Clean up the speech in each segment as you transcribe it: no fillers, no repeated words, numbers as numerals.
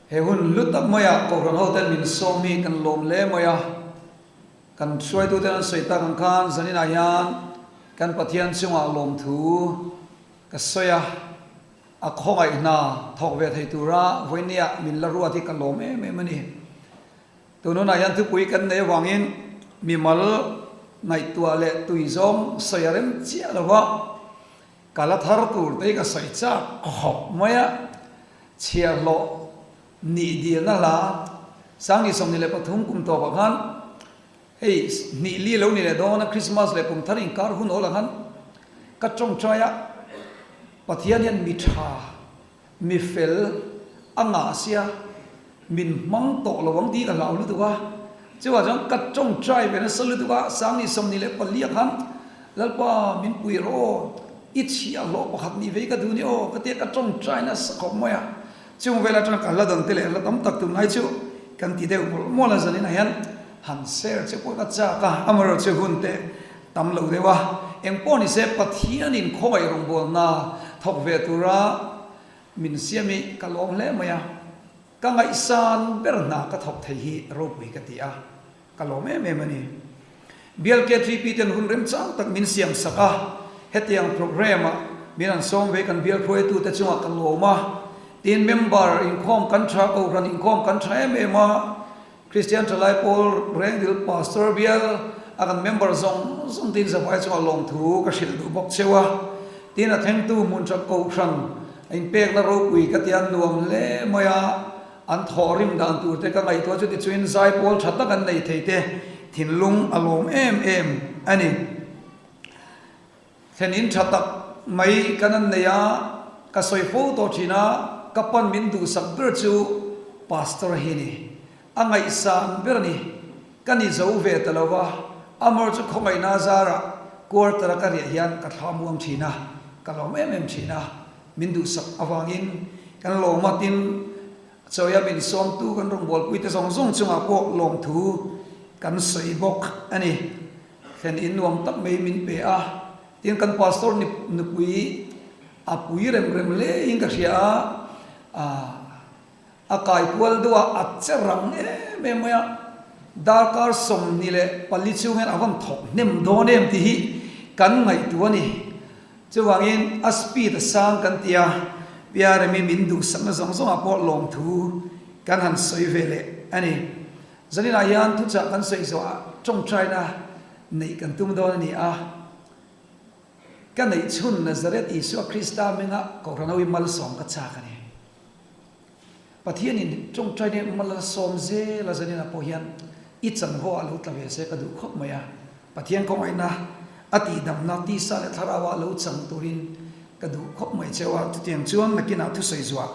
He hun hlu tak maiah Kohhran hoten min sawm hi kan lawm hle mai a, kan hruaituten an sawi tak ang khan zaninah hian kan Pathian chungah lawmthu ka sawi a, a khawngaih hna thawk ve thei tura vawinia min la ruat hi ka lawm em em a ni. Tun hunah hian thupui kan neih avangin mimal ngaihtuah leh tui zawng sawi a rem chiah lo va, Ka la thar tur te hi ka sawi chak khawp mai a, chhiahhlawh nih dilna hla 2023 kum tawpah khan hei hnih li lo ni leh dawn a, Christmas leh kum thar inkar hun awl ah khan ka tawngtai a, Pathian hian mi tha Mi fel a ngah sia, min hmang tawh lo ang tih ka hlau lutuk a. Chuvah chuan ka tawngtai ve nasa lutuk a, 2024 ah khan Lalpa min pui rawh aw, i chhiahhlawh pakhat nih ve hi ka duh ni aw ka tia ka tawngtai nasa khawp mai a. Chung vel atang ka hla dawn te leh hla tam tak tunlai chu kan ti deuh mawlh mawlh a, zanin ah hian han share che pawh ka chak a, amaherawhchu hun te tam lo deuh a, engpawh ni se Pathianin khawngaih rawngbawlna thawk ve tura min siam hi ka lawm hle mai a, ka ngaihsan ber hna ka thawk thei hi ropui ka ti a, ka lawm em em a ni. Bial KTP ten hun remchang tak min siam sak a, hetiang programme ah min an sawm ve kan bial hruaitute chungah ka lawm a, tin member inkhawm kan tha, kohhran inkhawm kan tha em em a, Kristian Thalai Pawl Rengdil Pastor bial a kan member zawng zawng tin zavai chungah lawmthu ka hrilh duh bawk cheu a, tin a thlengtu hmun tha kohhran a inpekna ropui ka tia nuam hle mai a, an thawhrim dan tur te ka ngaihtuah chu tichuin zaipawl tha tak an nei thei te thinlung a lawm em em a ni. Thlen in tha tak mai kan an nei a, ka sawi fo tawh thin a, ka pan min duhsak ber chu Pastor hi ni. A ngaihsan ber a ni. Ka ni zo ve ta lo va, Amor chu khawngaihna a zarah quarter a ka riah hian ka thla muang thin a, ka lawm em em thin a, min duhsak avangin kan lawm a, tin chawia min sawmtu kan rawngbawlpui te zawng zawng chungah pawh lawmthu kan sawi bawk a ni. Thlen in nuam tak mai min pe a, tin kan pastor nupui a pui rem rem hle in ka hria a, ah a kai kual deuh a, a che rang em em mai a, darkar 24 chhung hian a van thawk hnem dawn em tih hi kan ngaihtuah a ni. Chuvangin a speed a sang kan ti a, PRM-i min duhsakna zawng zawngah pawh lawmthu kan han sawi ve leh a ni. Zaninah hian thuchah kan sawi zawhah tawngtaina neih kan tum dawn a ni a, ka neih chhun Nazareth Isua Krista hminga Kohhran ho hi malsawm ka chak a ni. Pathianin tawngtaina mal a sawm zel a, zaninah pawh hian i chanvo ah lo tla ve se ka duh khawp mai a, Pathian khawngaihna a tihdamna tisa leh thlarau ah lo chang turin ka duh khawp mai cheu a, chutiang chuan nakinah thusawi zuah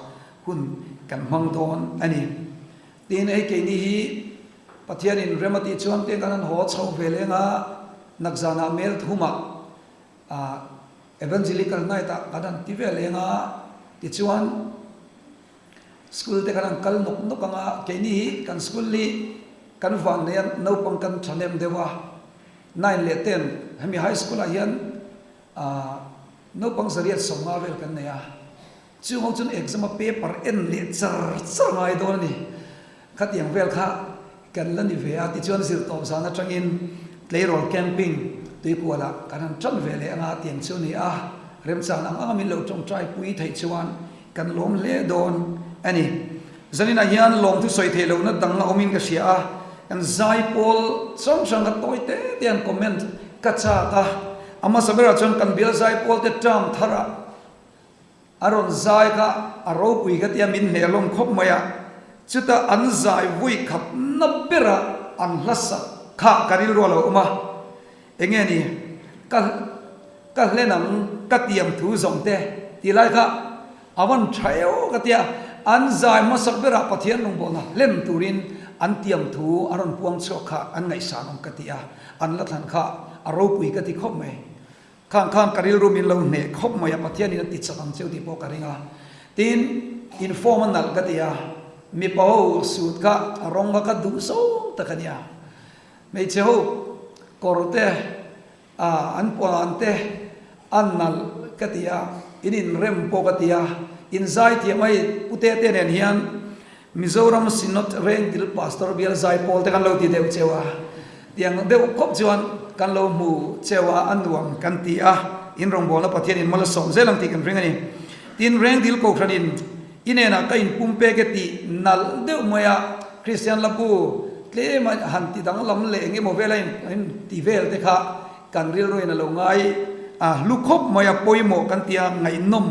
hun kan hmang dawn a ni. Tin, hei keini hi Pathianin rem a tih chuan te kan han haw chho ve leng a, nakzanah mel thumah ah Evangelical Night ah kan han ti ve leng a, tichuan school te kan han kal nawk nawk ang a, keini hi kan school hi kan van nei a, naupang kan thahnem deuh a, nine leh ten hemi high school ah hian ah naupang 150 vel kan nei a. Chung ho chuan exam a paper en leh char char ngai dawn a ni. Khatiang vel kha kan la ni ve a, tichuan zirtawp zan atangin tleirawl camping tuikualah kan han tan ve leh anga tiang chu a ni a, remchang ang anga min lo tawngtai pui theih chuan kan lawm hle dawn a ni. Zaninah hian lawmthu sawi theih lohna dang a awmin ka hria a, kan zaipawl hrang hrang kha tawi te te an comment ka chak a, a hmasa berah chuan kan bial zaipawl te term tharah A rawn zai kha a ropui ka tia min hneh hlawm khawp mai a, chutah an zai vui khat na bera an hla sak kha ka rilru a lo awm a, enge ni ka ka hlen ang ka tiam thu zawng te tih lai kha a van tha eo ka tia, an zai hmasak berah Pathian rawngbawlna hlen turin an tiam thu a rawn puang chhuak kha an ngaihsan awm ka ti a, an la thlan kha a ropui ka ti khawp mai. Khang khan ka rilru min lo hneh khawp mai a, Pathianin a ti chak ang cheu tih pawh ka ring a. Tin, in form a nalh ka ti a, mipa ho suit kha a rawng kha ka duh zawng tak a nia. Hmeichhe ho kawr te, an puan te a nalh ka ti a, in inrem pawh ka ti a, in zai thiam a hei Pute te nen hian. Mizoram Synod Rengdil Pastor Bial Zaipawl te kan lo ti deuh cheu a, tiang deuh khawp chuan kan lo hmu cheu a, a nuam kan ti a, in rawngbawlna Pathianin mal a sawm zel ang tih kan ring a ni. Tin, Rengdil Kohhranin i nenah ka inpumpek e tih nalh deuh mai a, Kristian Lapu tlem a han ti danglam leh eng emaw vel a in ti vel te kha kan rilruin a lo ngai a, hlu khawp mai a, pawimawh kan ti a, ngaihnawm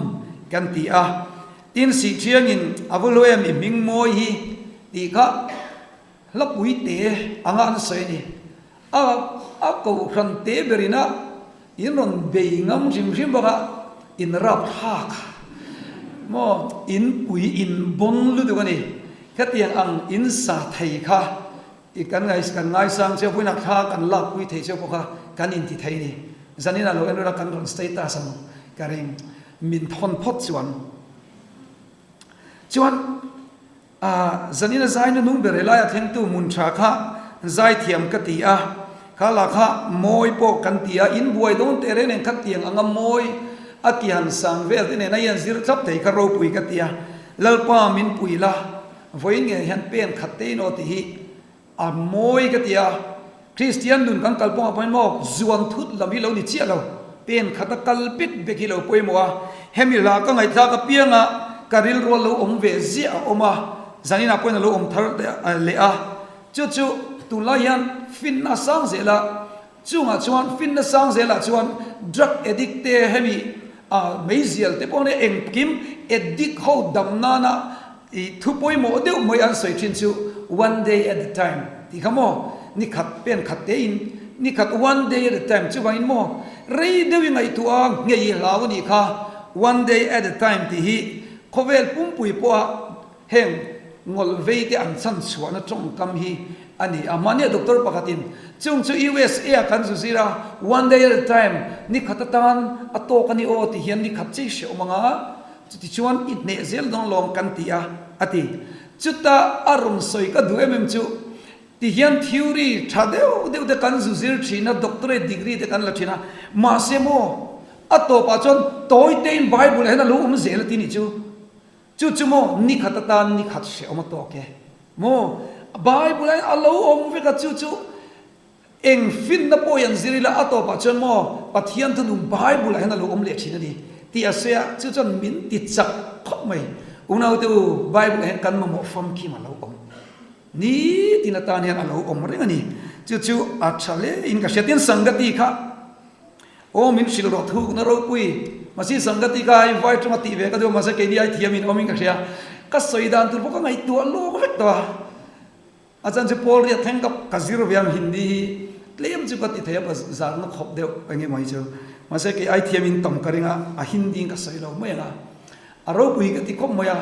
kan ti a. Tin, Sihthiangin a va hlu em i hming mawi hi tih kha hlapui te anga an sawi a ni. A a kohhran te berin a in rawn bei ngam hrim hrim bawk a, in rap thlak maw in pui in bawn lutuk a ni. Khatiang ang in sa thei kha i kan ngai kan ngaisang cheu pawhin a thla kan lakpui thei cheu pawh kha kan inti thei a ni. Zanin ah lo en ula kan rawn status ang ka ring. Min thawn phawt chuan chuan Zanina zai nu nung ber helai a thlengtu hmun tha kha zaithiam ka ti a, kha lah kha mawi pawh kan ti a, in buai dawn teh reng nen kha tiang anga mawi a ti han sang vel te nen a hian zir thlap thei kha ropui ka ti a, Lalpa min pui la, vawiin ngei hian pen khat te in aw tih hi A mawi ka ti a, Kristian nun kan kal pawngah pawhin maw zuan thut lam hi lo ni chiah lo, pen khata kal bek bek hi lo pawimawh a, hemi hla ka ngaihthlak apianga ka rilrual lo awm ve ziah a awm a, zaninah pawhin a lo awm thar leh a, chu chu tunlai hian finna sang zel a, chungah chuan finna sang zelah chuan drug addict te hemi meizial te pawh nia engkim addict ho dam nana I thu pawimawh deuh mai an sawi thin chu one day at a time tih kha maw, ni khat pen khat te in ni khat one day at a time chuvangin maw rei deuh i ngaihtuah a nghei i hlau a nih kha one day at a time tih hi khawvel pumpui pawha heng ngawlh vei te an chhan chhuahna tawngkam hi a ni a. Mahnia doctor pakhatin chung chu USA ah kan zu zir a one day at a time ni khat atan a tawk a ni aw tih hian ni khat chiah i hreawm ang a, Chutichuan i hneh zel dawn lawm kan ti a, a ti. Chuta a rawn sawi ka duh em em chu, tihian theory tha deuh deuh te kan zu zir thin a, doctorate degree te kan la thin a, mahse maw, a tawpah chuan tawi tein Bible ah hian a lo awm zel a ti nih chu. Chu chu maw, ni khat atan ni khat hrehawm a tawk e. Maw, Bible ah hian a lo awm vek a, chu chu Eng finna pawh hi an zir ila a tawpah chuan maw Pathian thunung Bible ah hian a lo awm leh thin a ni tih a sawi a, chu chuan min ti chak khawp mai. Unaute u, Bible ah hian kan mamawh famkim a lo awm. Nitin atan hian a lo awm reng a ni. Chu chu a tha hle in ka hria. Tin, Sangati kha aw min hrilh rawh thukna ropui. Mahse Sangati kha hei vai tawng a tih ve ka duh a, mahse keini ai thiam in awm in ka hria. Ka sawi dan tur pawh ka ngaihtuah lawk vek tawh a. A chan chu Paul riat thleng ka ka zir ve ang Hindi hi tlem chu ka ti thei a pa zarna khawp deuh eng emaw hi chu mahse kei ai thiam in tam ka ring a a Hindi in ka sawi lo mai ang a a ropui ka ti khawp mai a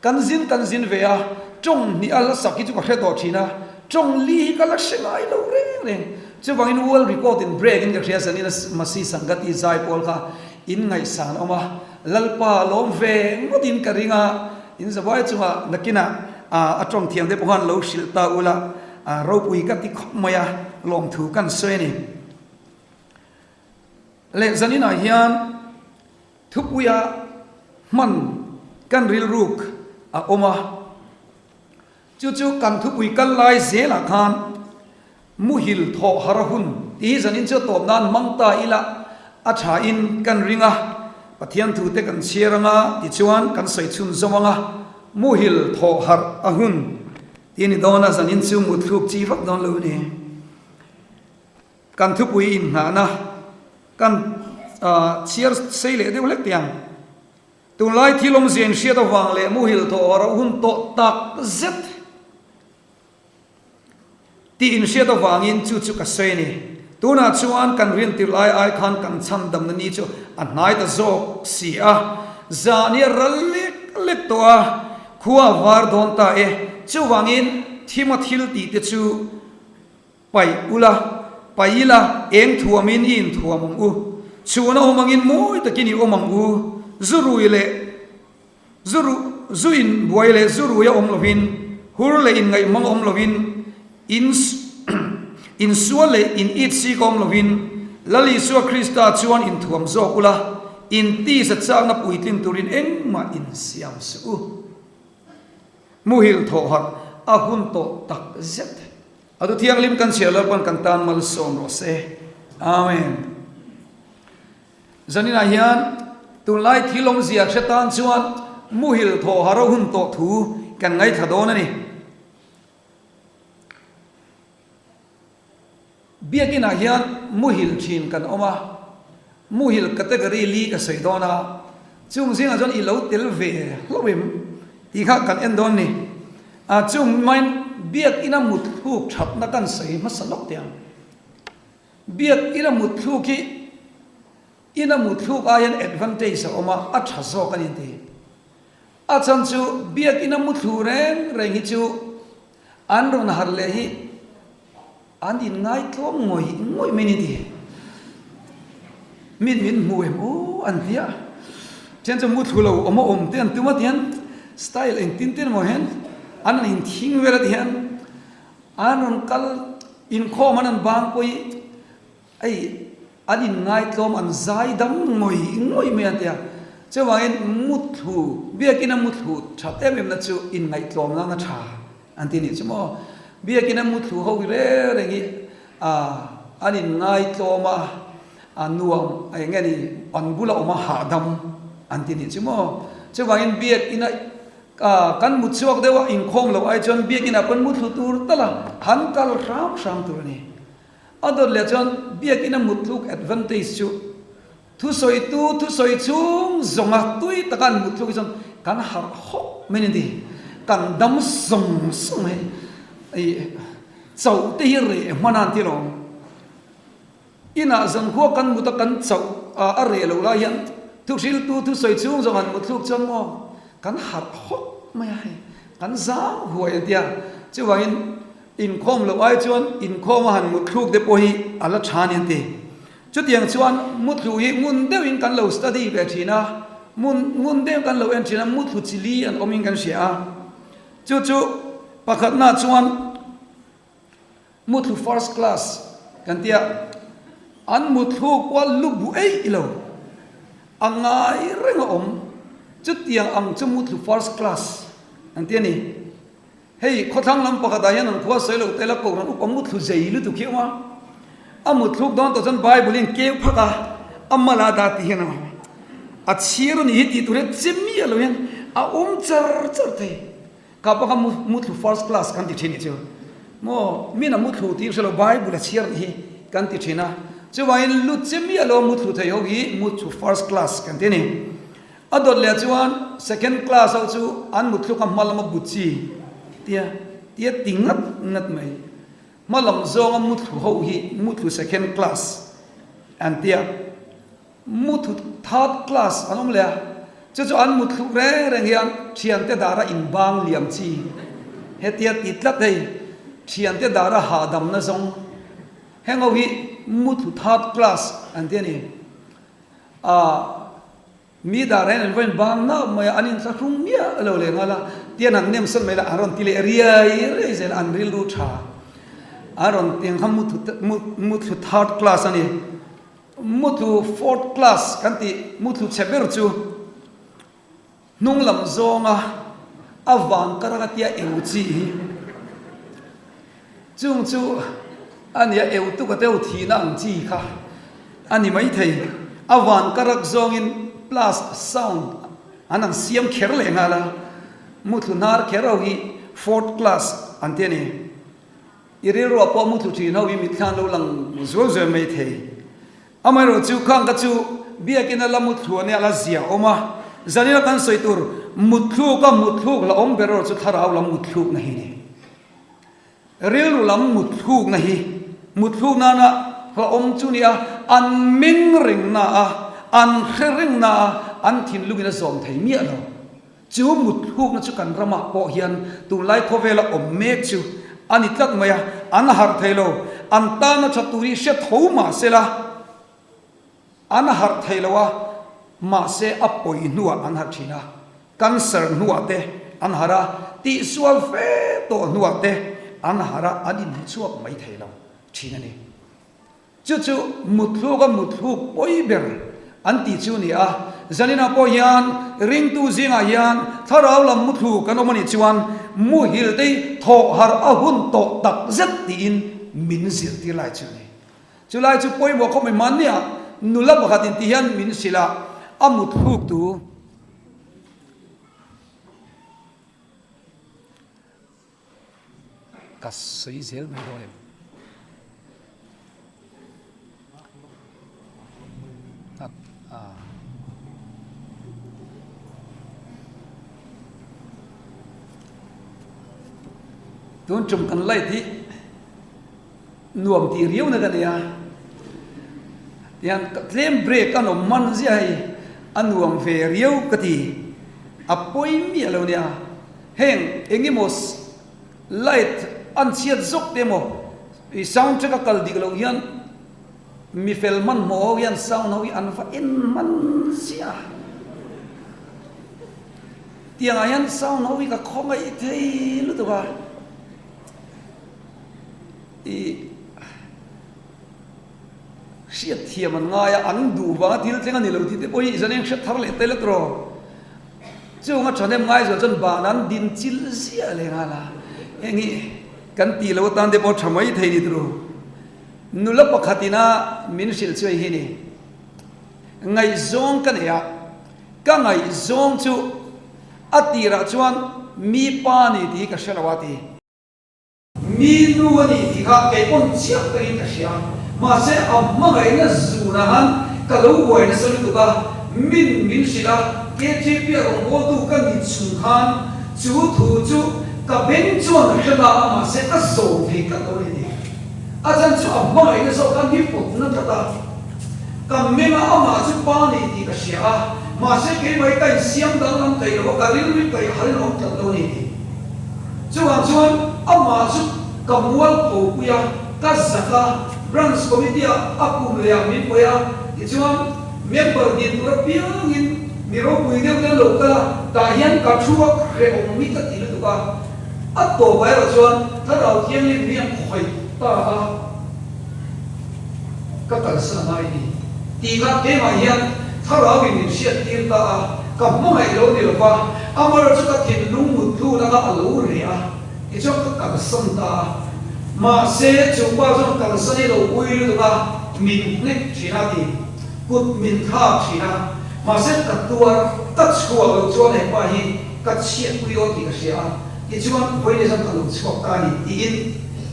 kan zin kan zin ve a tawng hnih a la sak hi chu ka hre tawh thin a tawng li hi ka la hre ngai lo reng reng chuvangin world record in break in ka hria zanin a Masi Sangati zai pawl kha in ngaihsan a awm a Lalpa lawm ve ngawt in ka ring a in zavai chungah nakinah A tawng thiam te pawh khan lo hrilh ta ula, ropui ka ti khawp mai a, lawmthu kan sawi a ni. Leh zaninah hian thupuia hman kan rilruk a awm a, chu chu kan thupui kal lai zelah khan Muhil thawh har a hun tih hi zanin chu a tawp nan hmang ta ila a tha in kan ring a, Pathian thu te kan chhiar anga tichuan kan sawi chhun zawm anga muhil thawh har a hun tih a ni dawn a, zanin chu mutthluk chi vak dawn lo ni. Kan thupui inngahna kan chhiar sei leh deuh hlek teh ang. Tunlai thil awmzia inhriat avang leh muhil thawh har a hun tawh tak zet. Tih inhriat avangin chu chu ka sawi a ni. Tunah chuan kan rintir lai ai khan kan chhandamna ni chu a hnai ta zawk si a. Zan hi a ral lek lek tawh a, khua a var dawn ta e. Chuvangin thima thil tih te chu paih ula, paih ila, eng thuamin i inthuam ang u. Chhun a awm angin mawi takin i awm ang u. Zu rui leh. Zu ru, zu in buai leh zu rui a awm lovin, hur leh in ngaihmang a awm lovin, in insual leh in it sik a awm lovin, Lal Isua Krista chuan inthuam zawk ula, in tisa chakna puitlin turin engmah insiam suh u. Muhil thawh harh a hun tawh tak zet. A thu thianghlim kan chhiar Lalpan kan tan malsawm rawh se. Amen. Zaninah hian tunlai thil awmzia hre tan chuan muhil thawh harh a hun tawh thu kan ngaithla dawn a ni. Biakinah hian muhil thin kan awm a, muhil category li ka sawi dawn a, chung zingah chuan i lo tel ve hlauh em tih kha kan en dawn ni. A chung main biakina mutthluk thatna kan sawi hmasa lawk teh ang. Biakina mutthluk hi ina mutthluk aiin advantage a awm a, a tha zawk a ni an ti. A chhan chu biakina muthlu reng reng hi chu an rawn harh leh hi An inngai tlawm ngawih ngawih mai ni ti. Min min hmu em aw an ti a. Thian chu muthlu lo awm a awm te an tum a tihian style engtin tin emaw hian an han inthing vel a tihian an rawn kal inkhawm an han bang pawh hi hei an inngai tlawm an zai dam ngawih ngawih mai an ti a. Chuvangin muthlu biakina muthlu that em em na chu inngaihtlawm nana tha. An ti nih chu maw? Biakina muthlu ho reng reng hi an inngaitlawm a, a nuam eng nge ni, an bula awm a hahdam an ti nih chu maw? Chuvangin biakina kan mut chhuak deuh a, inkhawm loh ai chuan biakina pawn muthlu tur tal a, han kal hram hram tur a ni. A dawt leh chuan biakina mutluk advantage chu Thusawitu thusawi chhung zawnga tui taka an hmuh thluk hi chuan kan harh hawk mai a ni ti. Kan dam zawng zawng hei ih chauh te hi reh hman a an ti alawm. Inah zankhua kan mut a kan chauh a reh loh lai hian thuhriltu thusawi chhung zawnga an hmuh thluk chuan maw kan harh hawk mai a hei kan zang huai an ti a. Chuvangin inkhawm loh ai chuan inkhawm a han mut thluk te pawh hi a la tha a ni an ti. Chutiang chuan muthlu hi ngun deuhin kan lo study ve thin a, ngun ngun deuhin kan lo en thin a, muthlu chi li an awmin kan hria a. Chu chu pakhatna chuan muthlu first class kan ti a, an muthlu kual lu bu eih lo, a ngai reng a awm. Chutiang ang chu muthlu first class an ti a ni. Hei khawthlang lam pakhatah hian an khua sawi lo tel a, kohhran upa muthlu zei lutuk hi a awm a. A mutthluk dawn tawh chuan Bible in keu phak a, a mal a dah tih hian a awm a. A chhir a nih hi tih tur hian che miah lo hian a awm char char thei. Kha pawh kha muthlu first class kan ti thin nih chu. Maw min a muthlu tih hre lo Bible a chhiar nih hi kan ti thin a. Chuvangin lut che miah lo a muthlu thei ho hi muthlu first class kan ti a ni. A dawt leh chuan second class ho chu an mutthluk a hma lama bu chi tia tia ti ngat ngat mai. Hma lam zawnga muthlu ho hi muthlu second class an tia. Muthu third class an awm leh a, chu chu an mutthluk reng reng hian thiante dara inbang liam chi hetia ti tlat hei thiante dara hahdamna zawng heng ho hi muthu third class an ti a ni. Ahh. Mi dar hian an vawiin bang nauh mai a, an inthlahrung miah lo leh nghal a, tian han nem sawn mai la, an rawn ti leh riai riai zel a, an rilru tha. An rawn ti ang kha muthlu third class a ni. Muthlu fourth class kan tih muthlu chhe ber chu Hnung lam zawnga a vang ka rang a tia eu chi hi chung chu a nia eu tuk a teu thihna ang chi kha a ni maithei. A van ka rak zawngin plus sound an han siam kher leh nghal a, muthlu hnar kher ho hi fourth class an ti a ni. I rilruah pawh muthlu thin ho hi mitthla an lo lang zuau zuau maithei. Amaherawh chu khang kha chu biakina la muthlu ania la zia awm a, zanina kan sawi tur mutthluk a mutthluk la awm ber erawh chu thlarau lam mutthlukna hi a ni. Rilru lam mutthlukna hi mutthluk nana hla awm chu nia an meng reng na a, an hre reng na a, an thinlungin a zawm thei miah lo. Chu mutthlukna chu kan ramah pawh hian tunlai khawvela awm mek chu a ni tlat mai a, an harh thei lo. An tana tha tur hi hre tho mah se la, an harh thei lo a, mahse a pawi hnuah an harh thin a, cancer hnuah te an harh a, tihsual fe tawh hnuah te an harh a, an inhmuchhuak mai thei lo thin a ni. Chu chu mutthluk a mutthluk pawi ber an tih chu a ni a. Zaninah pawh hian ringtu zingah hian thlarau lam muthlu kan awm a nih chuan muhil te hi thawh harh a hun tawh tak zet tiin min zirtir lai chu a ni. Chu lai chu pawimawh khawp mai mahnia nula pakhat in ti hian min hrilh a, a muthluk tu. Ka sawi zel mai dawn em? Tun tum kan light hi nuam tih riau na ka nei a, tihian tlem break an awm hman ziah hei a nuam ve riau ka ti, a pawi miah lo nia. Heng eng emaw light an chhiat zawk te emaw i sound track a kal dik loh hian mi fel hmanhmawh ho hian sound ho hi an va en hman ziah a. Tiangah hian sound ho hi ka khawngaih thei lutuk a. I hriat thiam an ngai a, an duh vanga thil thleng a ni lo tih te pawh hi zan eng hriat thar leh tel a tawh. Chung a thahnem ngaizual chuan ban an din chil ziah leh nghal a, heng hi kan tih loh atan te pawh tha mai thei ni turu. Nula pakhat ina min hrilh chu hei hi ni, Ngaihzawng ka nei a, ka ngaihzawng chu a tirah chuan mi pa ni tih hi ka hre lo a ti. Mi nu a nih tih kha kei pawn chiah takin ka hria. Mahse, a hmangaihna zunah han ka lo buai nasa lutuk a, min min hrilh a, KTP a rawngbawltu ka ni chung khan chu thu chu ka beng chuan a hre ta a, mahse ka zawm thei tlat lo a ni tih. A chan chu a hmangaihna zawk khan mi pawtna tlat a, ka meng a, amah chu pa ni tih ka hria a, mahse keimah hi ka insiam danglam thei lo a, ka rilru kaih harin a awm tlat lo a ni tih. Chuvang chuan amah chu ka mual phopui a, ka zak a, Branch Committee ah a kum leh ah min pawi a, tichuan member din tur apiangin mi ropui deuh te an lo kal a, tah hian ka thu a hrehawm hi ka ti lutuk a, a tawpah erawh chuan Thlarau Thianghlim hi an khawih ta a, ka kalsan a ngai ni tih kha keimah hian Thlarau in min hriat tir ta a, ka hmangaih lo ni lova, amaherawh chu ka thinlung mut thlun anga a lo reh a, tichuan ka kalsan ta a. Mahse, chu pa chuan kalsan hi lo ui lutuk a, min hnek thin a ti, kut min thlak thin a, mahse ka tuar, ka chhuak loh chuan he pa hi ka chhiatpui dawn tih ka hria a, tichuan vawiin zan ka lo chhuak ta a ni tiin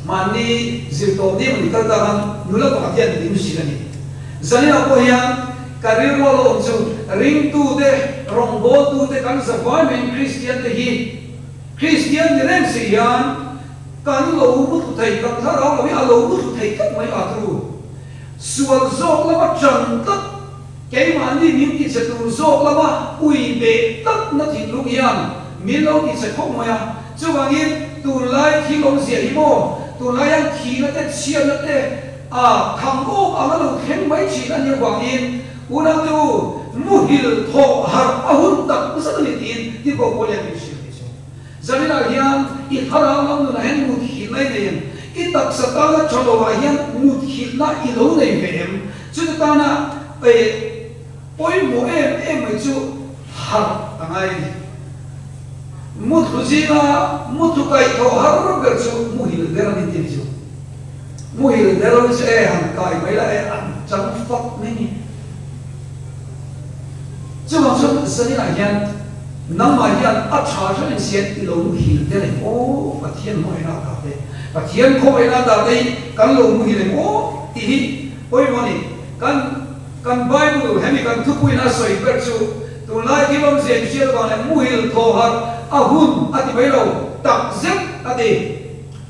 mahni zirtawp ni emaw ni kal ta khan nula pakhat hian min hrilh a ni. Zaninah pawh hian ka rilru a lo awm chu ringtute, rawngbawltute kan zavai maiin Kristiante hi Kristian ni reng si hian kan lo mu thlu thei, kan thlarau lo hi a lo mu thlu thei tlat mai a turu. Sual zawk lama ṭan tlat, keimahni min tichhe tur zawk lama ui beh tlatna thinlung hian min lo tichhe khawp mai a. Chuvangin tunlai thil awmzia hi maw, tunlai hian thihna te, chhiatna te, A kham awk ang a lo thleng mai thin a nih avangin unaute u, muhil thawh harh a hun tak zet a ni tiin Tirhkoh Paul hian min hrilh tih chu. Zaninah hian i thlarau lam nunah hian muthilhna i nei em? I taksa tana tha lovah hian muthilhna i lo nei ve em? Chuti tana pawimawh em em mai chu harh a ngai a ni. Muthlu zinga muthlu kaih thawh har ber chu muhil ber a ni tih chu. Muhil ber a ni chu e han kai mai la e an chang fak mai ni. Chuvang chuan zaninah hian nangmah hian a tha hran in sian i lo muhil der em aw Pathian hmangaihna a dah te, Pathian khawngaihna a dah te hi kan lo muhil em aw tih hi pawimawh a ni. Kan Kan Bible hemi kan thupuiin a sawi ber chu tunlai thil awmzia in hriat avang leh muhil thaw harh a hun a ti mai lo, tak zet a ti.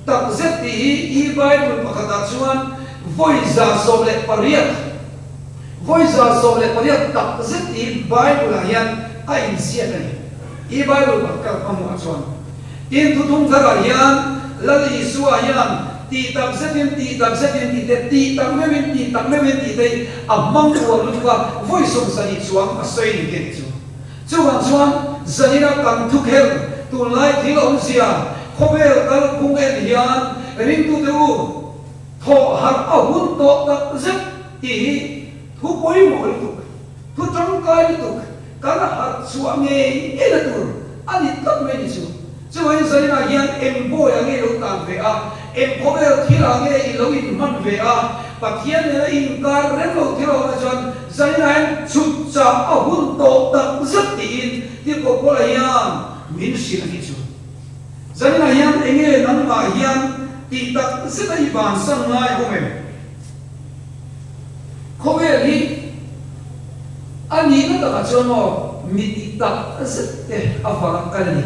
Tak zet tih hi i Bible pakhatah chuan vawi 118, vawi 118 tak zet tih hi Bible ah hian a inziak a ni. I Bible pakhat ka hmahmuhah chuan. Tin, thuthung tharah hian Lal Isua hian tih tak zetin, tih tak zetin tih te, tih tak meuhin, tih tak meuhin tih te hi a hmang uar lutuk a, vawi 70 chuang a sawi ni te ni chu. Chuvang chuan zanina kan thukher tunlai thil awmzia khawvel kalphung en hian ringtute u thawh harh a hun tawh tak zet tih hi thu pawimawh lutuk, thu tangkai lutuk. Kan harh chhuah ngei ngei na tur a ni tlat mai ni chu. Chuvangin Zaninah hian eng bawiah nge i lo tan ve a, eng khawvel thilah nge i lo inhman ve a, Pathian nena inkar rem lo thil a awmah chuan Zaninah hian chhut chah a hun tawh tak zet tiin Tirhkoh Paula hian min hrilh a ni chu. Zaninah hian enge nangmah hian tih tak zeta i bansan ngai awm em? Khawvel hi a nihna takah chuan maw mi ti tak zet te avanga kal a ni.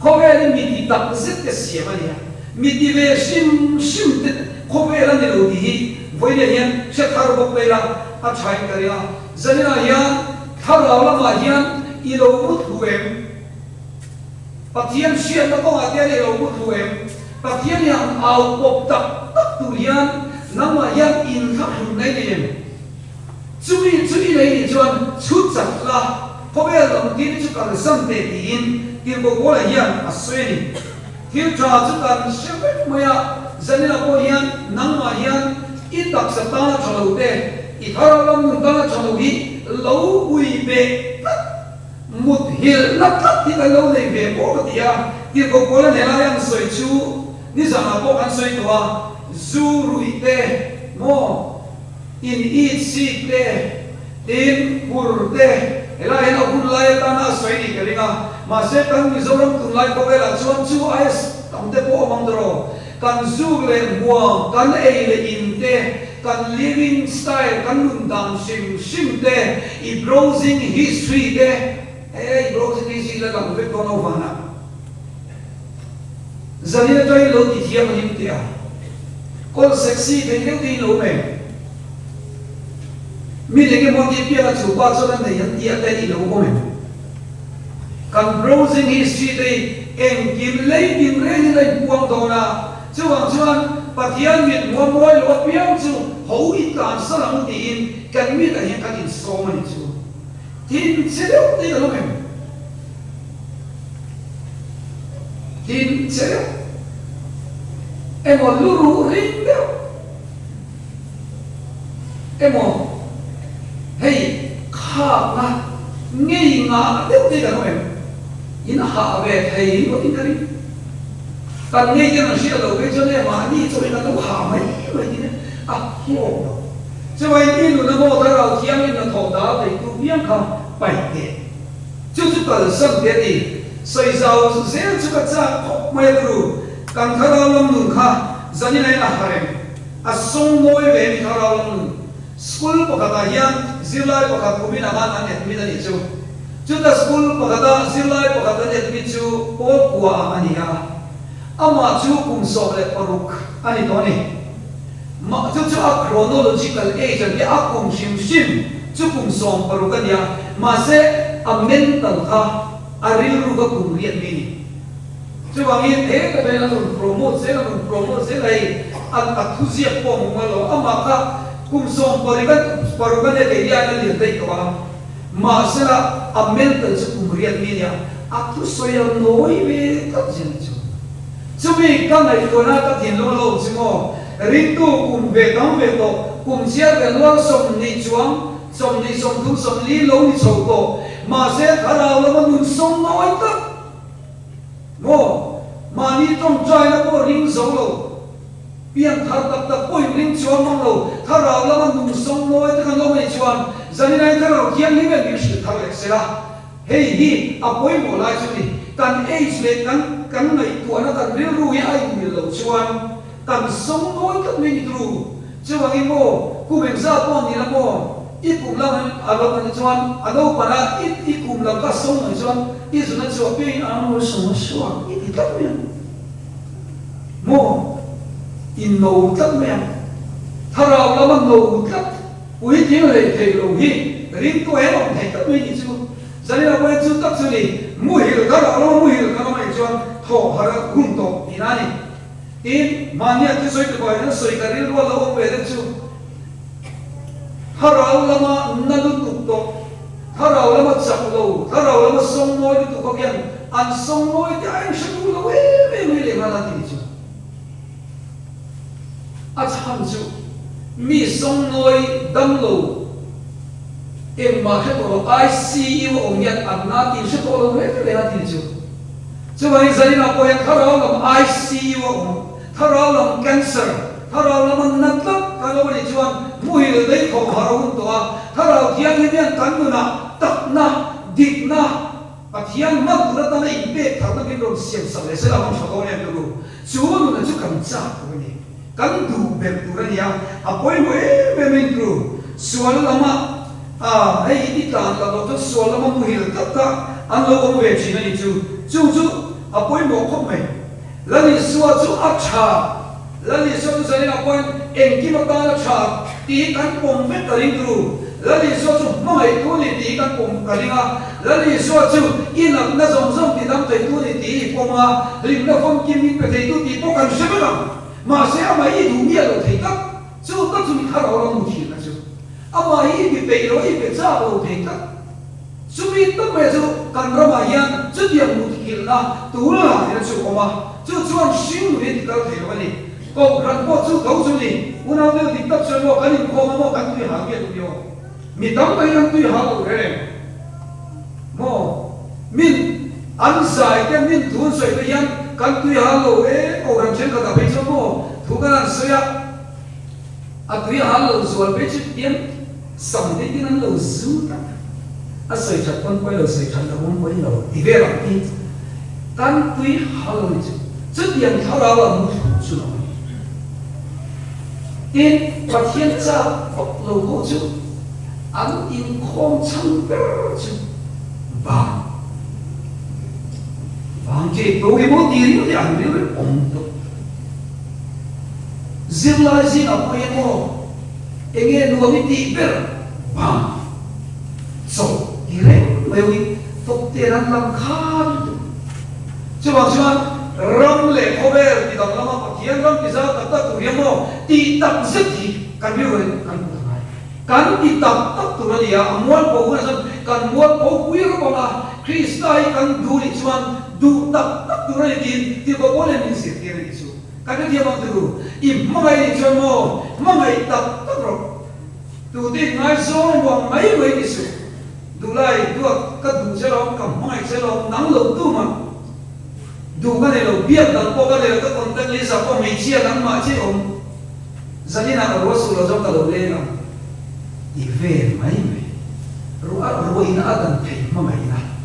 Khawvel hi mi ti tak zet te siam a ni a, mi ti ve hrim hrim te khawvel a ni lo tih hi vawiinah hian hre thar bawk mai ila a thain ka ring a. Zaninah hian thlarau lamah hian i lo mut hlu em? Pathian hriatna kawngah te a lo mut hlu em? Pathian hi ang au pawp tak tak tur hian nangmah hian inthlahrun nei nei em? Chumi chu i nei nih chuan chhut chak la, khawvel lam thil chu kalsan teh tiin Tirhkoh Paula hian a sawi a ni. Thil tha chu kan hre vek mai a, Zanina pawh hian nangmah hian i taksa tana tha lo te, i thlarau lam nun tana tha lo hi lo ui beh tlat Mut hilhna tlat hi kan lo nei ve pawh ka ti a, Tirhkoh Paula nen lai an sawi chu nizanah pawh kan sawi tawh a, zu ruih te, maw, in it sik te, tin hur te, helai hian a hun lai atana a sawi nih ka ring a, mahse kan Mizoram tunlai khawvelah chuan chu aia tam te pawh awm ang tawh rawh. Kan zuk leh hmuam, kan ei leh in te, kan living style, kan nun dan hrim hrim te, i browsing history te, he i browsing history la lang vek dawn avana zanin atangin lo ti thiam a hlim teh a, call sexy thei deuh te hi lo awm em? Min eng emaw tih pianga chu pa chuan a nei an tih a te i lo awm em? Kan browsing history te hi engkim lei tin rengin a inpuang dawn a, chuvang chuan Pathian mit hmuh a mawi loh apiang chu ho i tlansan ang tiin kan mitah hian kan insawm a ni chu. Thin che deuh te i lo awm em? Thin che deuh emaw lu ruh ring deuh. Emaw, hei khakna ngei ngah deuh te kan awm em? In hah ve thei ngawt in ka ring. Kan ngei ten an hriat loh phei chuan e mahni chawhin an lo hah mai mai tin a hlawk lo. Chuvangin i nun a maw thlarau thianghlim hnathawh dal theitu piang kha paih teh. Chu chu kalsan teh a ti. Sawi zau zel chu ka chak khawp mai a turu. Kan thlarau lam nun kha zanin aiin a harem. A sawngnawi ve mi thlarau lam nun. School pakhatah hian zirlai pakhat kumin anga an admit a nih chu. Chuta school pakhata zirlai pakhat an admit chu pawl kua ang a ni a. Amah chu kum 16 a ni tawh a ni. Mah chu chu a chronological age an tia, a kum hrim hrim chu kum 16 a ni a. Mahse a mental kha a rilru kha kum riat mi a ni. Chuvangin he ka vel an rawn promote zel, an rawn promote zel a hei an a thuziak pawh a hmu ngal lo, amah kha kum sawm paruk a paruk a nia kei hian a lian daih tawh a, mahsela a mental chu kum riat mi a nia, a thusawi a nawi ve tlat zel chu. Chumi ka ngaihtuahna ka thinlung a lo awm chu maw, ringtu kum ve tam ve tawh, kum chhiar ve nual 20 chuang, 20, 30, 40 lo ni chho tawh, mahse thlarau lama nun sawm nawi tlat. Maw? Mahni tawngtaina pawh ring zo lo, pian thar tak tak pawhin ring chuang mang lo, thlarau lama nung sawng mawi te kan awm anih chuan zaninai thlarau thianghlim em min hrilh thar leh sela. Hei hi a pawimawh lai chu ni. Kan age leh kan kan ngaihtuahna kan rilru hi a inmil loh chuan kan sawng mawi tlat mai ni turu. Chuvangin maw, kum engzat pawh ni la maw, i kum lam a lo nih chuan a naupan a, i i kum lam kha sawng ang chuan i zun a chhuah piangin a lo sawng a suak i ti tlat mai ang. Maw, i no tlat mai ang. Thlarau lama no tlat, puitling hlei thei lo hi ringtu a awm thei tlat mai nih chu. Zanina pawhin chu tak chu ni, muhil thlarau lama muhil kha lam anih chuan thawh harh a hun tawh tihna a ni. Tin, mahnia thusawi te pawhin an sawi ka rilru a lo awm ve deuh chu thlarau lama na lutuk tawh, thlarau lama chak lo, thlarau lama sawngnawi lutuk ho hian an sawngnawi te a inhre duh lo em em mai leh nghal a ti chu. A chhan chu mi sawngnawi dam lo. Engmah hre tawh lo, ICU a awm hian an na tih hre tawh lo reng reng a tih chu. Chuvangin zaninah pawh hian thlarau lam ICU a awm, thlarau lam cancer, thlarau lama na tlat kan lo anih chuan muhil daih thawm har a hun tawh a, thlarau thianghlim hian kan nunah takna, dikna, Pathian hman tur atana inpek tharna min rawn siam sak leh sela hmang tha dawn em turu? Chu nuna chu kan chak tur a ni. Kan duh ber tur a ni a, a pawimawh em em in turu. Sual lama a hei i tlan tak loh chuan sual lama muhil tak kha an lo awm ve thin a ni chu. Chung chu a pawimawh khawp mai. Lal Isua chu a tha. Lal Isua chu zaninah pawhin engkim atan a tha tih hi kan pawm vek ka ring turu. Lal Isua chu hmangaihtu a ni tih hi kan pawm ka ring a. Lal Isua chu i natna zawng zawng ti dam theitu a ni tih hi i pawm a, hlimna famkim min pe theitu tih pawh kan hre vek ang. Mahse amah hi i duh miah lo thei tak. Chu tak chu mi thar ho ram muthilna chu. Amah hi i bi peih lo, i pe chak lo thei tak. Chumi tak mai chu kan ramah hian chutiang muthilhna tul lah chu a awm a, chu chuan hring nuin ti kal thei lo a ni. Kohhran pawh chu tho chu ni, unau deuh dik tak chuan maw kan inkhawm a maw kan tui hal nge tumi aw? Mi tam takin an tui hal lo reng maw? Min an zai te min thu an sawi te hian kan tui hal lo e, kohhran thenkhatah phei chuan maw thu kan han sawi a, A tui hal lo zual phei chu tiang sam te tin an lo zu tak a sawi that pawn pawi lo sawi that loh pawn pawi lo ti vel ang hi kan tui hal lo ni chu chutiang thlarau a mu thlu chu lo a ni. Tin, Pathian chak tawp lo ho chu an inkhawm chhan ber chu vang vang che pawimawh ti ringawt hi an rilru awm tawp. Zirlai zingah pawh hian aw, enge nuam i tih ber bang chawlh ti reng mai awin tawp ten an lam kha lutuk. Chuvang chuan ram leh khawvel ti dang lama Pathian ram ti zau tak tak tur hian maw tih tak zet hi kan rilru kan hmu ta ngai. Kan ti tak tak tur a ni a, a mualpho hunah chuan kan mualpho pui rawp ang a, Krista hi kan duh nih chuan duh tak tak tur a ni tiin Tirhkoh Paul hian min zirtir a nih chu. Ka hrethiam ang turu, i hmangaih nih chuan maw hmangaih tak tak rawh. Tute in ngaizawng emaw ang mai mai ni suh. Duhlai, duat, ka duh che lawm, ka hmangaih che lawm, nang lo tumah duh ka nei lo, biak dang pawh ka nei lo, ka contact list ah pawh hmeichhia nangmah chiah awm. Zaninah ka ruah suh lo zawng ka lo leng ang ti vel mai mai. Ruah ruahina a dan theih hmangaihna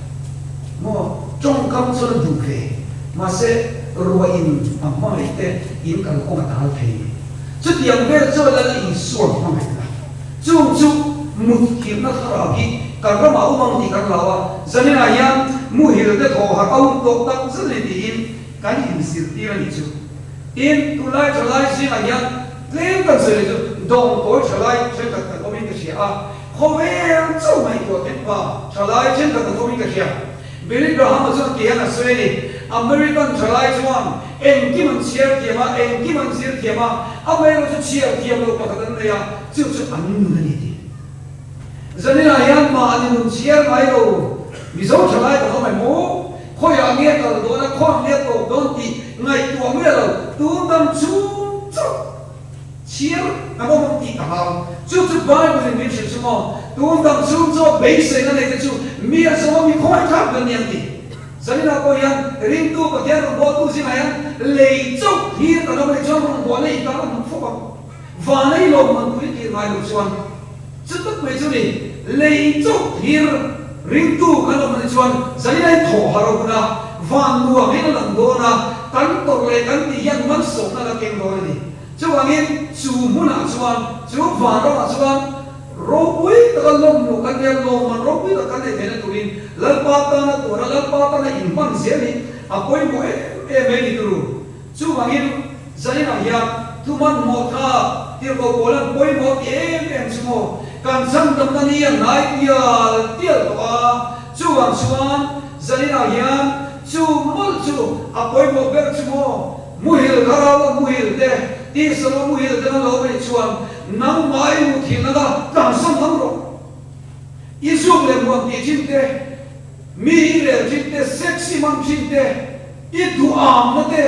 maw tawngkam chuan a duh ve. Mahse ruahin a hmangaih te in kal kawng a dal thei. Chutiang vel chuan Lal Isua hmangaihna chung chu mut thirna thlarau hi kan ramah awm ang tih kan hlau a, zaninah hian muhil te thaw harh a hun tawh tak zet a ni tiin kan inzirtir a nih chu. Tin, tunlai thalai zingah hian tlem kan sawi leh chu dawngkawi thalai thenkhat kan awmin ka hria a, khawvel chauh ngaihtuah theih pa thalai thenkhat kan awmin ka hria. Billy Graham-a chuan ti hian a sawi a ni, American thalai chuan engkim an chhiar thiam a, engkim an zir thiam a, amaherawhchu chhiar thiam loh pakhat an nei a, chu chu an nun a ni tih. Zaninah hian mahni nun chhiar ngai lo Mizo thalai ka awm em aw? Khawiah nge kal dawn a, khawiah nge tawp dawn tih ngaihtuah miah lo, tun dam chhung chauh chhiar kan awm ang tih ka hlau. Chu chu Bible in min hrilh chu maw? Tun dam chhung chauh beiseina nei te chu mi a zawng a mi khawiah thlak ber ni ang tih. Zaninah pawh hian ringtu Pathian rawngbawltu zingah hian lei chauh thlir kan awm a nih chuan rawngbawlna intan a hmu fawk ang. Vanei lawmman pui tir ngai lo chuan chu tak mai chu ni, lei chauh thlir ringtu kan awm a nih chuan zanin a inthawh har a hun a, van nuam hian a lang dawn a, kan tawrh leh kan tih hian malsawmna la keng dawn a ni. Chuvangin chu hmunah chuan, chu vanramah chuan ropui taka lawmluh kan nei a, lawmman ropui tak kan neih theihna turin Lalpa tana tuara Lalpa tana inhman zel hi a pawimawh em em mai ni turu. Chuvangin, zaninah hian thu hmanhmawh tha tirhkoh pawl an pawimawh ti em em chu maw? Kan chhandamna ni a hnai tial tial tawh a, chuvang chuan zaninah hian chu mawlh chu a pawimawh ber chu maw? Muhil thlarau a muhil te, tisa a muhil te na lo anih chuan nangmah i muthilhna kha tlansan ngam rawh. I zuk leh muan tih thin te, mi i rel thin te, sex i hman thin te, i duhamna te,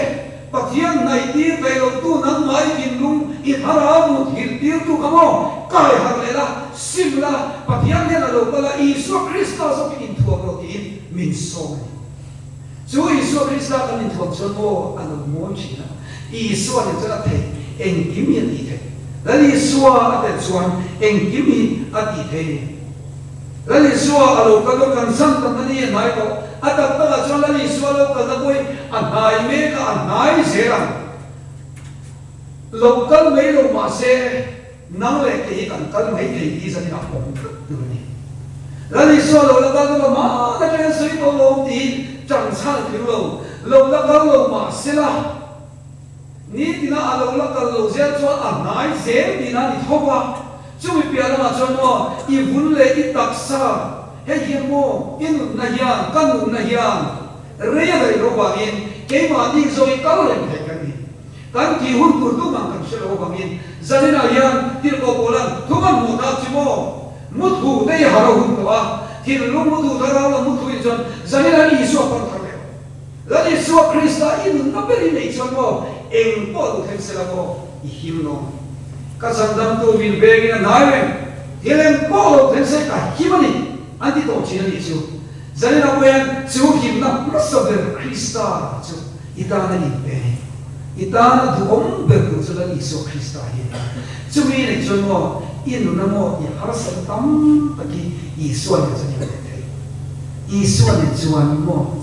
Pathian hnaih tir thei lo tu nangmah i thinlung i thlarau mut hilh tir tu kha maw? Kai harh leh la, sim la, Pathian hian a lo kal a, Isua Krista zawkin inthuam rawh tiin min sawm a ni. Chu Isua Krista kan inthuam chuan maw a lo mawi thin a, Isua nen chuan a theih, engkim hi a tih theih. Lal Isua a tel chuan engkim hi a tih thei a ni. Lal Isua a lo kal dawn kan zan tamna ni a hnai tawh. A tak takah chuan Lal Isua lo kalna pawh hi a hnai mek a, a hnai zel ang. Lo kal mai lo mahse nang leh kei hi kan kal mai thei tih zanin a awm tlat tur a ni. Lal Isua lo la kal dawn mahna atangin sawi tawh lo awm tiin ṭang chhal tling lo, lo la kal lo mahse la nitina a lo la kal lo zel chuan a hnai zel tihna a ni tho va. Chumi piah lamah chuan maw i vun leh i taksa hei hian maw i nunna hian ka nunna hian rei a daih loh vangin keimahni zawng i kal reng thei kan ni. Kan tih hun tur tum ang kan hre lo avangin zaninah hian Tirhkoh Paula'n thu man hmuh tak chu maw muthu te i har a hun tawh a, thinlung muthu thlarau lam muthu in chuan zaninah hian Isua pan thar leh Lal Isua Krista i nunna ber i neih chuan maw eng pawh duh thleng sela maw i him lo ang. Ka chandamtu min vengin a hnai reng, thil eng pawh lo thleng se ka him a ni an ti tawh thin a nih chu. Zaninah pawh hian chu himna hmasa ber Krista chu I tan a inpe a ni. I tana duhawm ber tur chu Lal Isua Krista hi a ni. Chumi nei chuan maw, i nuna maw i harsatna tam tak hi Isua nen chuan i la let thei. Isua nen chuan maw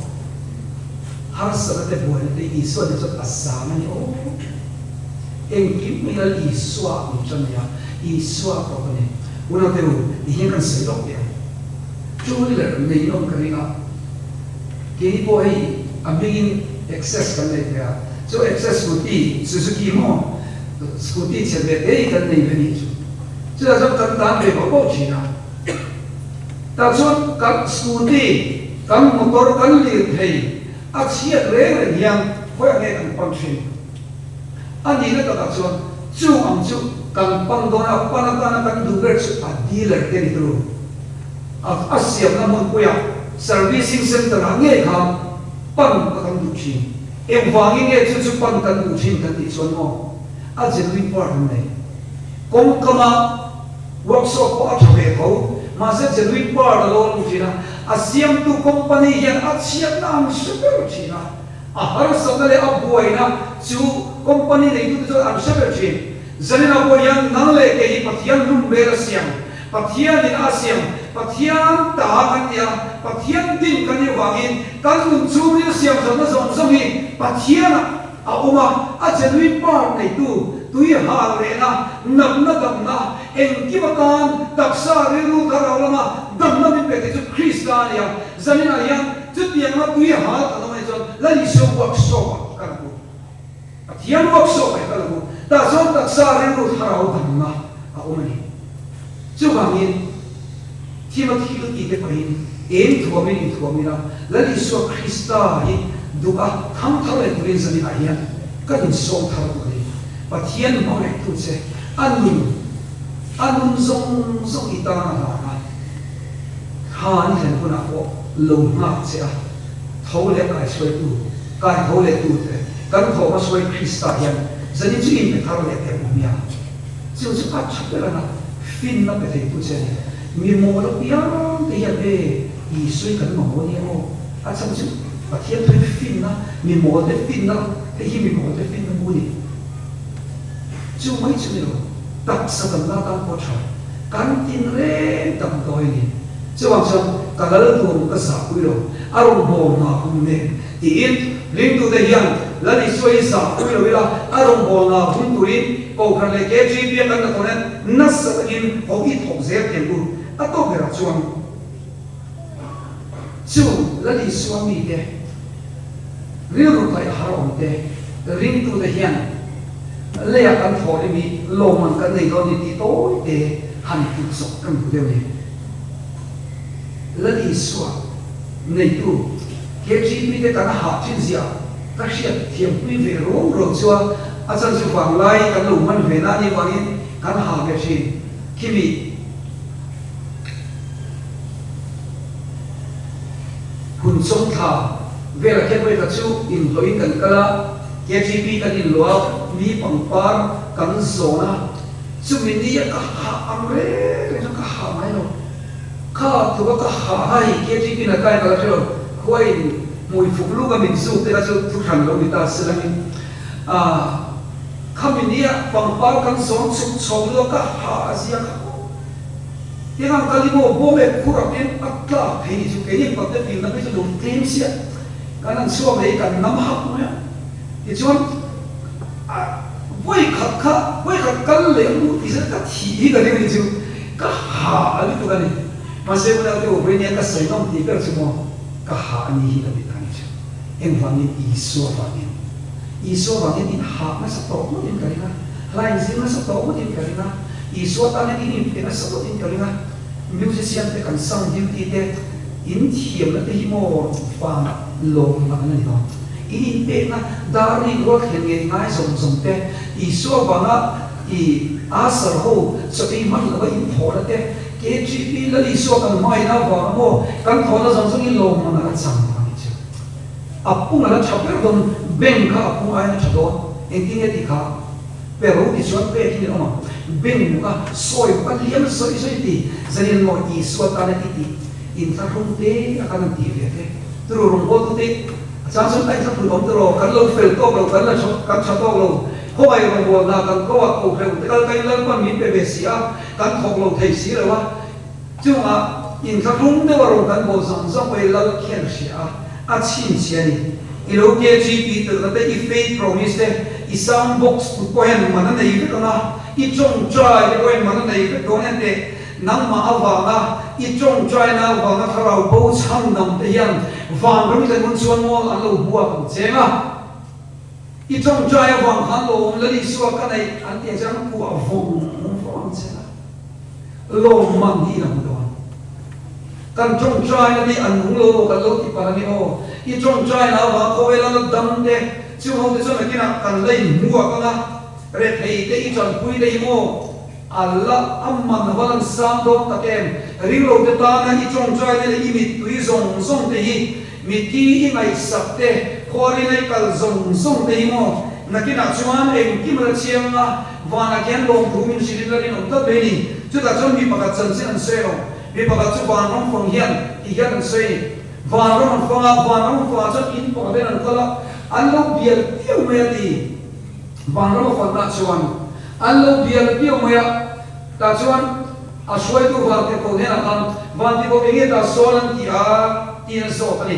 harsatna te buaina te Isua nen chuan a zang a ni aw. Engkim mai Lal Isua a awm tan mai a, Isua a tawp a ni. Unaute u, ti hian kan sawi lawk teh ang. Two wheeler nei awm ka ring a. Keini pawh hei a hmingin Access kan nei ve a, chu Access scooty, Suzuki maw scooty chhe ve te hi kan nei ve nih chu. Chutah chuan kan tan ve bawk bawk thin a. Tah chuan kan scooty, kan motor, kan lirthei a chhiat reng reng hian khawiah nge kan pan thin? A nihna takah chuan chu ang chu kan pan dawn a, pan atana kan duh ber chu a dealer te ni tur. A siamna hmunpuiah servicing centre ah ngei khan pan ka kan duh thin. Engvangin nge chu chu pan kan duh thin kan tih chuan maw a genuine part an nei. Kawngkama workshop pawh a tha ve tho, mahse genuine part a lo lut thin a, a siamtu company hian a chhiatna an hre ber thin a. A harsatna leh a buaina chu company neitute chuan an hre ber thin. Zaninah pawh hian nang leh kei hi Pathian lum vel a siam, Pathianin a siam, Pathian ta kan ni a, Pathian din kan nih avangin kan nun chhungril siamthatna zawng zawng hi Pathianah a awm a, a genuine part neitu, tui hal rehna, natna damna, engkim atan taksa rilru thlarau lama damna min pe thei chu Krista a ni a. Zaninah hian chutianga tui hal kan awm anih chuan Lal Isua workshop ah ka la hmu. Pathian workshop ah hi ka la hmu. Tah chuan taksa rilru thlarau damna a awm a ni. Chuvangin thima thil tih te pahin eng thuamin inthuam ila Lal Isua Krista hi duh a thang thar leh turin zaninah hian ka insawm thar duh a ni. Pathian hmangaihtu che a nun a nun zawng zawng i tan a hlan a. Thla ni thlen hunah pawh lo nghak che a, tho leh kaihruaitu, kaitho leh tute, kan thawhma hruai Krista hian zanin chu inpe thar leh teh awm nia. Chu chu a tha ber anga finna pe theitu che a ni. Mi mawl apiang te hian e Isui kan mamawh nia aw, a chhan chu Pathian thuin finna, mi mawl te finna, hei hi mi mawl te finna bu a ni. Chu mai chu ni lo, taksa damna atan pawh tha, kan tin reng damdawi a ni. Chuvang chuan ka lal duam ka zahpui lo, a rawn bawl hna hum nen tiin ringtute hian Lal Isua hi zahpui lo ila, a rawn bawl hna hum turin Kohhran leh KGP a kan hnathawh nen nasa takin ho i thawk zel thei ang u. A tawp berah chuan chu Lal Isua mite rilru kaih har awm te ringtute hian Leiah kan thaw rim hi lawmman kan nei dawn ni tih tawi te han tih zawk kan duh deuh ni. Lal Isua neitu KGP te kan hah thin zia ka hriat thiampui ve rawng rawng chu a, a chan chu vanglai kan lo hman ve na anih vangin kan hah ve thin. Khimi. Hun chawngthla velah khian vawikhat chu inhlawhin kan kal a, KGP kan inluah a, mi pangpar kan zawn a. Chumi nia ka hah ang reng reng chuan ka hah ngai lo. Kha tluk a ka hah a hei KTP na kai ka la hre lo. Khuain hmui fuk luk a min zuk te kha chu thu hran lo ni ta se langin ah khami nia pangpar kan zawn chhuk chhawk luak ka hah a zia kha maw. Tiang ang kal i maw bawm ek khur ah pian a tlak phei ni chu keini pakte pil na phei chu lo tlem sia kan han chhuak leh i kan nam hak mai a. Tichuan a vawi khat kha vawi khat kal leh ang u tih zet ka thih hi ka ring a ni chu ka hah a lutuk a ni. Mahse unau te u vawi nia ka sawi nawm tih ber chu maw ka hah a ni hi ka ti ta a ni chu. Engvangin Isua vangin Isua vangin in hah nasa tawh ngawtin ka ring a, hla in zir nasa tawh ngawtin ka ring a, Isua tan hian in inpe nasa ngawtin ka ring a, musician te kan sound duty te in thiamna te hi maw van lawm lah an ni lo. In inpekna dar rik rual thlen ngei ngai zawng zawng te, Isua vanga i Asar ho chaw ei hman lova in thawhna te, KGP Lal Isua kan hmangaihna avanga maw kan thawhna zawng zawng hi lawmman a la chang a nih chu. A pung a la tha ber dawn, bank kha a pung aiin a tha dawn, engtin nge tih kha pe ro ti chuan pek hi ni awm ang, bank mu kha sawi bawk a liam zawi zawi ti, zanin maw Isua tana i tih inthlahrung te a kan han tih ve te. Turu rawngbawltu te a chang chuan a inthlahrun awm tawh lo, kan lo fel tawk lo, kan la kan tha tawk lo, khawngaih rawngbawlna kan ko ah ko hreuh te kal kain Lalpan min pe ve si a, kan thawk lo thei si lo a, chungah inthlahrung deuh a rawn kan bawl zawng zawng pawh hi Lal khian a hria a, a chhinchhiah a ni. I lo KGP telna te, i faith promise te, i sound box put pawh hian man a nei vek ang a, i tawngtai te pawh hian man a nei vek dawn hian teh Nangmah avanga i tawngtaina avanga thlarau bo chhan dang te hian vanram i tlangun chuan maw an lo buak ang cheng a. I tawngtai avang khan lawm Lal Isua ka neih an tih ang chuan an kuah vawng vawng ang cheng a. Lawmman hi i la hmu dawn. Kan tawngtaina te hi a nung lo maw kan lo ti palh ange aw. I tawngtaina avanga khawvela la dam te chung ho te chuan nakinah kan la inhmuak ang a. Rethei te i tanpui te hi maw? Allah a man a va lan sang dawn tak em? Ringlo te tana i tawngtai te leh i mittui zawng zawng te hi, mitthi i ngaihsak te, khuarina i kal zawng zawng te hi maw? Nakinah chuan engkim a la chiang a, vanah khian lawmthu min hrilh in la rinawm tlat mai ni. Chutah chuan mi pakhat chanchin an sawi lo. Mi pakhat chu vanram fang hian ti hian an sawi ni. Vanram an fang a, vanram an fangah chuan in pakhat hian an kal a, an lo bial piau mai a ti. Vanram a fanna chuan an lo bial piau mai a, tah chuan a hruaitu Vantirhkoh hnenah khan, Vantirhkoh eng nge tah sawn an ti a? tiin an zawt a ni.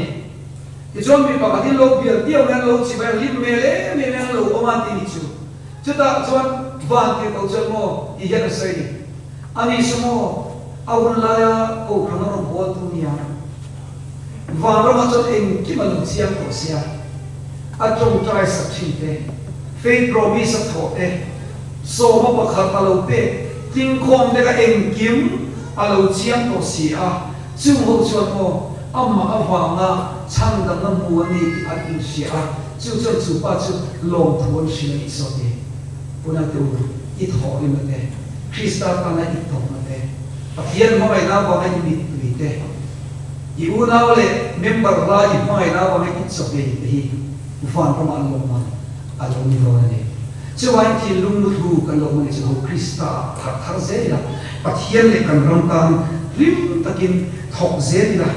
Tichuan mi pakhat in lo bial piau mai, an lo chi mai a, hlim hmel em em in an lo awm a ti ni chu. Chutah chuan Vantirhkoh chuan maw ti hian a sawi a ni, Ani chu maw a hun laia Kohhran a rawn bualtu nia? Vanramah chuan engkim a lo chiang tawh sia, a tawngtai sak thin te, faith promise a thawh te, sawma pakhat a lo pek tlingkhawm te kha engkim a lo chiang tawh si a, chung ho chuan aw amah avanga chhandamna hmu a ni tih an inhria a, chu chuan chu pa chu lawmthu an hrilh a nih saw ti. Unau te u, i thawh rimna te, Krista tana i tawpna te, Pathian hmangaihna avanga i mittui te, i unau leh member la i hmangaihna avanga i chawhei te hi vanramah an lawmman a lo ni dawn a ni. Chuvangin thinlung luthlu kan lo hman hi chu ho Krista ah thar thar zel ila, Pathian leh kan ram tan hlim takin thawk zel ila,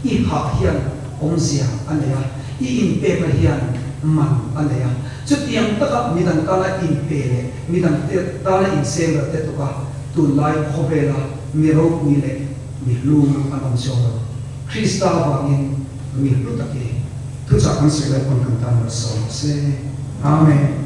i hah hian awmzia a nei a, i inpekna hian man a nei a. Chutiang taka midang tana inpe leh midang tana inseng ral te tuk a, Tunlai khawvela mi ropui leh mi hlu an awm chuang lo. Krista avangin mi hlu tak i thuchah kan sawi lai pawn kan tan malsawm rawh se. Amen.